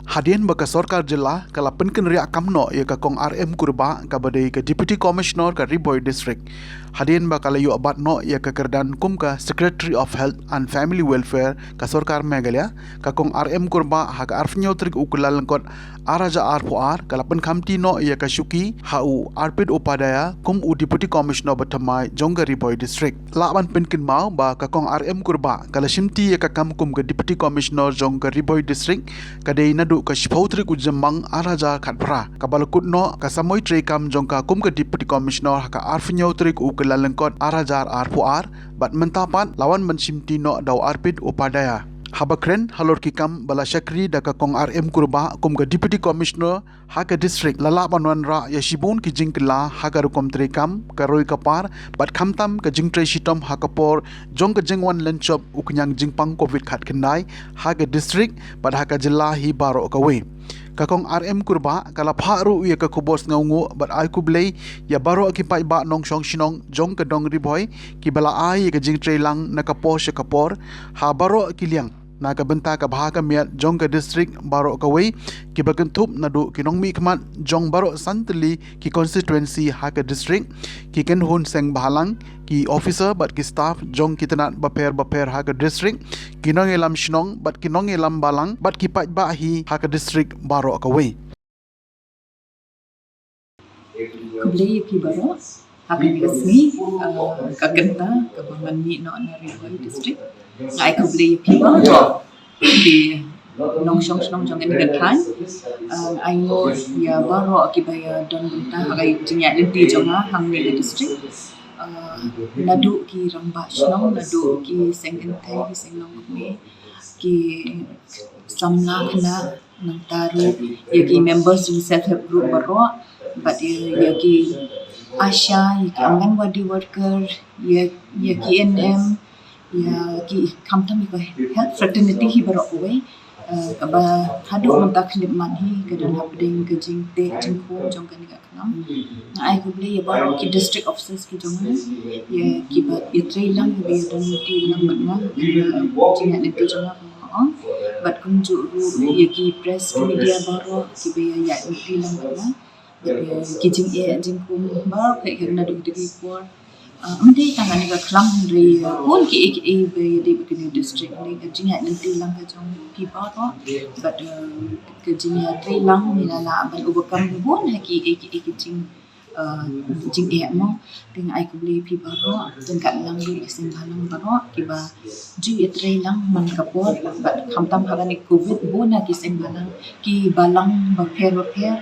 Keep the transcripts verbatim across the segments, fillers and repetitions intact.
Hadien ba ka sorkar jylla ka la pynkynriah kam noh ïa ka Kong R M Kurbah kaba dei ka Deputy Commissioner ka Ri Bhoi District. Hadien ba ka la ïoh bat noh ïa ka kyrdan kum ka Secretary of Health and Family Welfare ka sorkar Meghalaya, ka Kong R M Kurbah ha ka arphew tarik u Kyllalyngkot ar hajar arphew ar ka la pynkham ti noh ïa ka shuki ha u Arpit Upadhyaya kum u Deputy Commissioner ba thymmai jong ka Ri Bhoi District. Lah ban pynkynmaw ba ka Kong R M Kurbah ka la shim ti ïa ka kam kum ka Deputy Commissioner jong ka Ri Bhoi District ka dei naduh ka shiphew tarik u Jymmang ar hajar khatphra, kaba la kut noh ka samoi treikam jong ka kum ka Deputy Commissioner ha ka arphew tarik u Kyllalyngkot ar hajar arphew ar, bad mynta pat la wan ban shim ti noh da u Arpit Upadhyaya. Haba kren halor ki kam ba la shakri da ka Kong R M Kurbah kum ka Deputy Commissioner ha ka district, la lah ban wanrah ïa shibun ki jingkylla ha ka rukom treikam, ka roi ka par, bad khamtam ka jingtrei shitom ha ka por jong ka jingwan lynshop u khñiang jingpang covid khatkhyndai ha ka district bad ha ka jylla hi baroh kawei. Ka Kong R M Kurbah ka la phah ruh ïa ka khubor sngewnguh bad ai khublei ïa baroh ki paidbah nongshong shnong jong ka dong Ri Bhoi kiba la ai ïa ka jingtrei lang na ka por sha ka por ha baroh ki liang, na ka bynta ka bha ka miat jong ka district baroh kawei, kiba kynthup naduh ki nongmihkhmat jong baroh san tylli ki constituency ha ka district, ki kynhun seng bhalang, ki officer bad ki staff jong ki tnat bapher bapher ha ka district, ki nongïalam shnong bad ki nongïalam balang bad ki paidbah hi ha ka district baroh kawei. Khublei ïa phi baroh ha kane ka sngi, uh, ka kynta kaba ngan mih noh na Ri Bhoi District. Nga ai khublei ïa phi baroh, ki nongshong shnong jong kane ka thaiñ. Uh, ai nguh ïa baroh kiba ïa don bynta ha ka jingïaid lynti jong nga hangne ha ka district. Uh, naduh ki rangbah shnong, naduh ki seng kynthei, ki seng nongkmie, ki samla khynnah, nangta ruh ïa ki members jong self help group baroh, bad ïa, ïa ki ASHA, ïa ki Anganwadi worker, ïa, ïa ki A N M, ïa ki khamtam ïa ka health fraternity hi baroh kawei. Uh, kaba haduh mynta khyllipmat hi ka don hapdeng ka jingteh jingkhum jong kane ka khlam. Nga ai khublei ïa baroh ki district officers ki jong nga, ïa kiba ïatrei lang, kiba ïadon lynti lang bad nga ha kane ka jingïaid lynti jong nga, kumba nga ong. Bad kumjuh ruh ïa ki press, ki media baroh kiba ïa, ïaid lynti lang bad nga. Bad ïa ki jingeh jingkhum baroh phi, naduh kito ki por. Ah, ym dei tang kane ka khlam, hynrei, ah, bun kiei kiei ba ïadei bad kane ka district, hynrei ka jingïaid lynti lang ka jong phi baroh bad, ah, ka jingïatrei lang ngi la lah ban overcome bun ha kiei kiei ki jing, ah, jingeh mo. Te nga ai khublei ïa phi baroh, ryngkat lang ruh ïa ki seng bhalang baroh kiba ju ïatrei lang man ka por, bad khamtam ha kane ka covid bun ha ki seng bhalang, ki balang bapher bapher,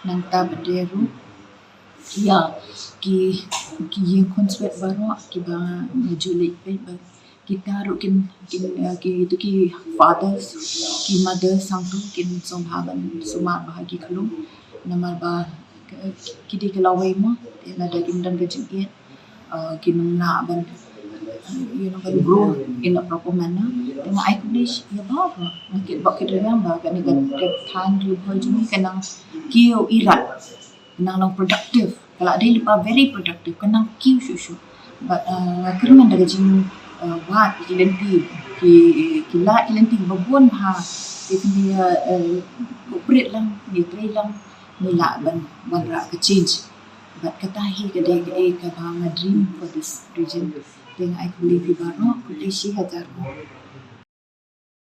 nangta bad de ruh ïa ki, ki ïing khunswet baroh kiba nga ju leit peit bad kita ruh kin, kin, eh, ki, to ki fathers, ki mothers hangto kin sngewbha ban sumar bha ha ki khyllung. Namar ba, eh, ki dei ki lawei mo, te lada kim don ka jingïeit, eh, kim nang lah ban, eh, you know, ban grow in a proper manner. Te nga ai khublei ïa baroh, nga kit bok kit rwiang ba kane ka, ka thaiñ Ri Bhoi jong ngi ka nang kiew irat, ka nang long productive, ka la dei lypa very productive, ka nang kiew shuh shuh. Bad, uh, nga kyrmen da ka jing, uh, wad ki lynti, ki, ki lad ki lynti kiba bun bha, te kine, uh, cooperate lang, ïatrei lang, ngi lah ban wanrah ka change. Bad kata hi ka dei kaei kaba nga dream for this region. Te nga ai khublei phi baroh, khublei shihajar.